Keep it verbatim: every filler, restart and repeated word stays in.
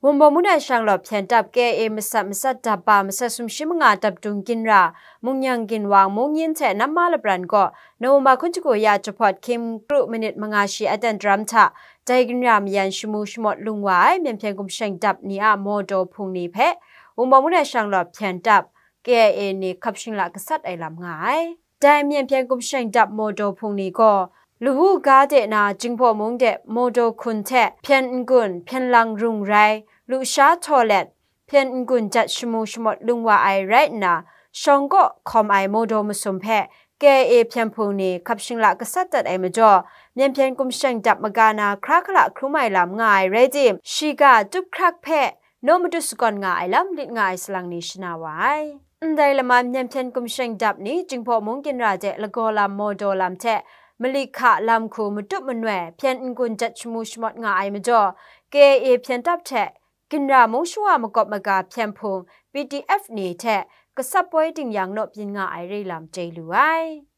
Wunpawng mung dai shaloi hpyen dap K I A masat masat dap ba masat sumshi manga dap dung ginra, Mungyang Ginwang, Mungyin hte Namma Lapran gaw November hkun shagu ya jahpawt hkying kru minit manga shi aten daram hta, dai ginra mayan shamu shamawt lung wa ai Myen Hpyen Gumshaing dap ni a mawdaw hpung ni hpe, Wunpawng mung dai shaloi hpyen dap K I A ni hkap shingla gasat ai lam nga ai. Dai Myen Hpyen Gumshaing dap mawdaw hpung ni gaw, Lawu ga de na Jinghpaw mung de mawdaw hkun hte hpyen n-gun, hpyen lang rung rai, lusha htaw let, hpyen n-gun jat shamu shamawt lung wa ai rai nna, shawng kaw hkawm ai mawdaw masum hpe K I A hpyen hpung ni hkap shingla gasat dat ai majaw, Myen Hpyen Gumshaing dap maga na hkra hkala hkrum ai lam nga ai rai tim, shiga tup hkrak hpe naw matut sagawn nga ai lam lit nga ai salang ni shana wa ai. Ndai laman Myen Hpyen Gumshaing dap ni Jinghpaw mung ginra de lagaw lam mawdaw lam hte malik hka lam hku matup manoi hpyen n-gun jat shamu shamawt nga ai majaw, K I A hpyen dap hte ginra mung shawa makawp maga hpyen hpung P D F ni hte kasap poi ding yang naw byin nga ai re lam chye lu ai.